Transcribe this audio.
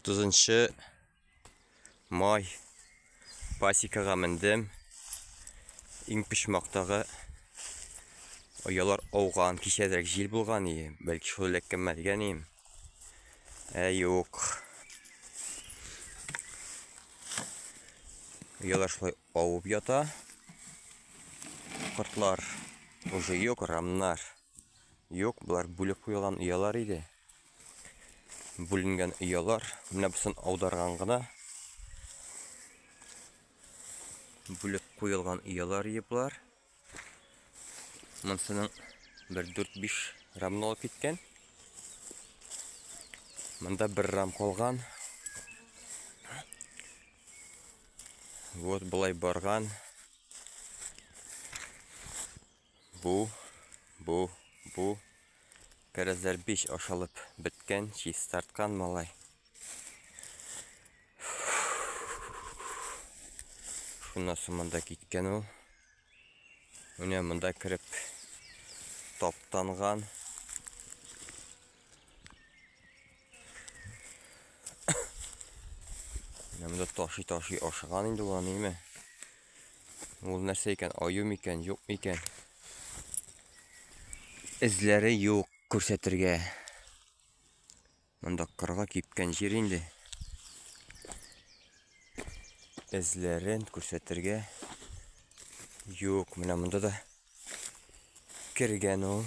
30 май пасекага мендем. Иң почмактагы оялар ауган, кичәдерәк җил булган ие, бәлки шул эләккәнме дигән идем. Ә юк. Оялар шулай авып ята. Кортлар уже юк, рамнар юк, болар бүлеп куелган оялар иде. Бүленгән оялар. Менә бусын аударган гына. Бүлеп куелган оялар ие болар. Монсының бер 4-5 рамны алып киткән. Монда бер рам калган. Вот болай барган. Бу, бу, бу. Кәрәзләр биш ашалып беткән, чистарткан малай. Шуннан соң монда киткән ул. Менә монда кереп таптанган. Менә монда ташый-ташый ашыган инде ул аны, име? Ул нәрсә икән, аю микән, юк микән? Эзләре юк күрсәтергә. Монда кырга кипкән җир инде. Эзләрен күрсәтергә юк. Менә монда да кергән ул.